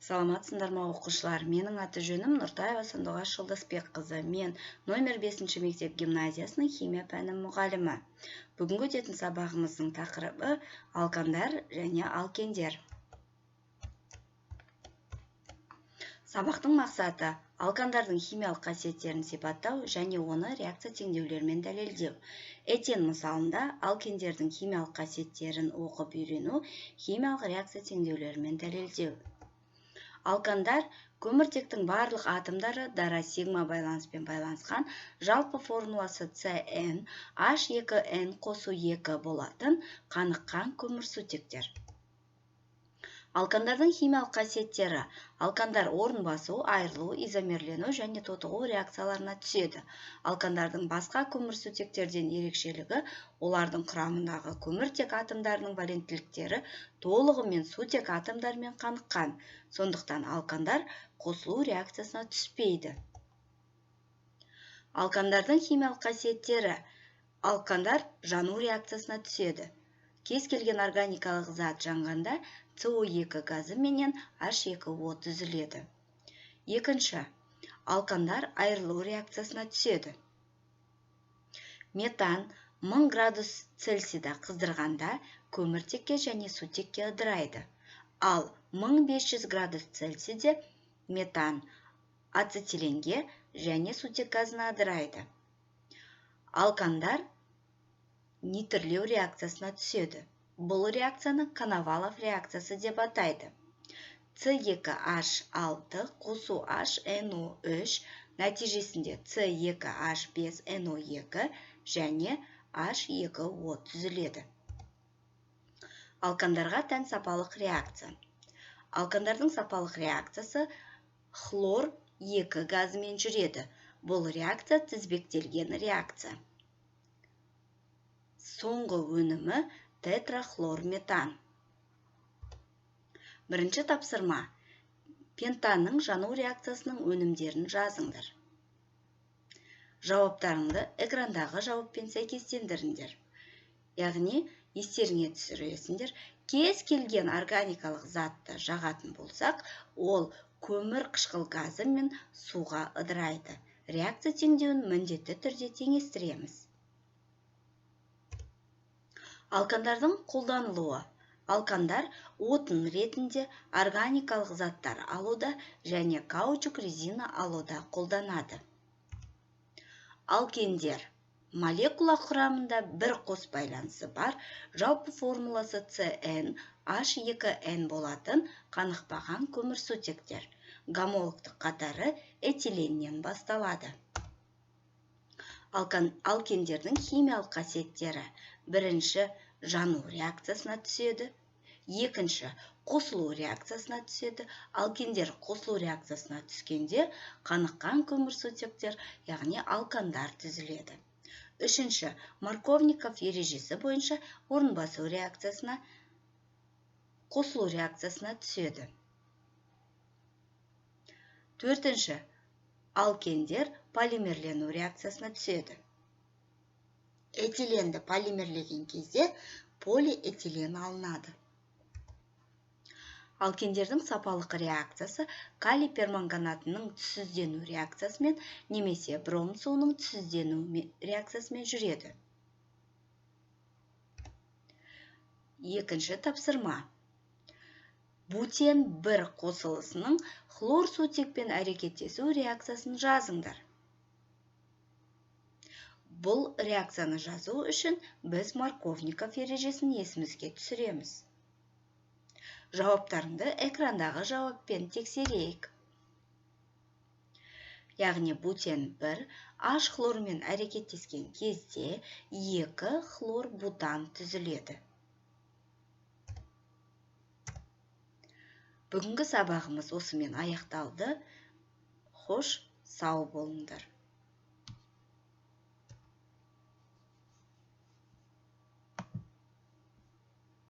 Саламатсыңдар ма, оқушылар? Менің аты-жөнім Нұртаева Сандуғаш Жолдасбекқызы. Мен номер 5 мектеп гимназиясының химия пәні мұғалімі. Бүгінгі өтетін сабағымыздың тақырыбы алкандар және алкендер. Сабақтың мақсаты алкандардың химиялық қасиеттерін сипаттау және оны реакция теңдеулерімен дәлелдеу. Этен мысалында алкендердің химиялық қасиеттерін оқып үйрену, химиялық реакция теңдеулерімен дәлелдеу. Алкандар көміртектің барлық атомдары дара сигма байланыспен байланысқан, жалпы формуласы Cn H2n қосу 2 болатын қаныққан көмірсутектер. Алкандардың химиялық қасиеттері. Алкандар орын басу, айырылу, изомерлену және тотығу реакцияларына түседі. Алкандардың басқа көмірсутектерден ерекшелігі олардың құрамындағы көміртек атомдарының валенттіліктері толығымен сутек атомдарымен қаныққан. Сондықтан алкандар қосылу реакциясына түспейді. Алкандардың химиялық қасиеттері. Алкандар жану реакциясына түседі. Кез келген органикалық зат жанғанда СО2 газы менен H2O түзіледі. Екінші, алкандар айырылу реакциясына түседі. Метан 1000 градус Цельсийда қыздырғанда көміртекке және сутекке ыдырайды. Ал 1500 градус Цельсийде метан ацетиленге және сутек газына ыдырайды. Алкандар нитрлеу реакциясына түседі. Бұл реакцияны Коновалов реакциясы деп атайды. С2H6 қосу HNO3 нәтижесінде С2H5NO2 және H2O түзіледі. Алкандарға тән сапалық реакция. Алкандардың сапалық реакциясы хлор 2 газымен жүреді. Бұл реакция тізбектелген реакция. Соңғы өнімі тетрахлорметан. Бірінші тапсырма. Пентанның жану реакциясының өнімдерін жазыңдар. Жауаптарыңды экрандағы жауаппен сәйкестендіріңдер. Яғни, естеріңе түсіресіңдер, кез келген органикалық затты жағатын болсақ, ол көмір қышқыл газы мен суға ыдырайды. Реакция теңдеуін міндетті түрде теңестіреміз. Алкандардың қолданылуы. Алкандар отын ретінде органикалық заттар алуда және каучук резина алуда қолданады. Алкендер. Молекула құрамында бір қос байланысы бар, жалпы формуласы Cn H2n болатын қанықпаған көмірсутектер. Гомологтық қатары этиленнен басталады. Алкендердің химиялық қасиеттері. Бірінші, жану реакциясына түседі. Екінші, қосылу реакциясына түседі. Алкендер қосылу реакциясына түскенде қаныққан көмірсутектер, яғни алкандар түзіледі. Үшінші, Марковников ережесі бойынша орын басу реакциясына, қосылу реакциясына түседі. Төртінші, алкендер полимерлену реакциясына түседі. Этиленді полимерлеген кезде полиэтилен алынады. Алкендердің сапалық реакциясы калий перманганатының түссіздену реакциясымен немесе бром суының түссіздену реакциясымен жүреді. Екінші тапсырма. Бутен 1 қосылысының хлор сутекпен әрекеттесу реакциясын жазыңдар. Бұл реакцияны жазу үшін біз Марковников ережесін есімізге түсіреміз. Жауаптарыңды экрандағы жауаппен тексерейік. Яғни бутен 1 H хлормен әрекеттескен кезде 2 хлор бутан түзіледі. Бүгінгі сабағымыз осымен аяқталды. Хош, сау болыңдар.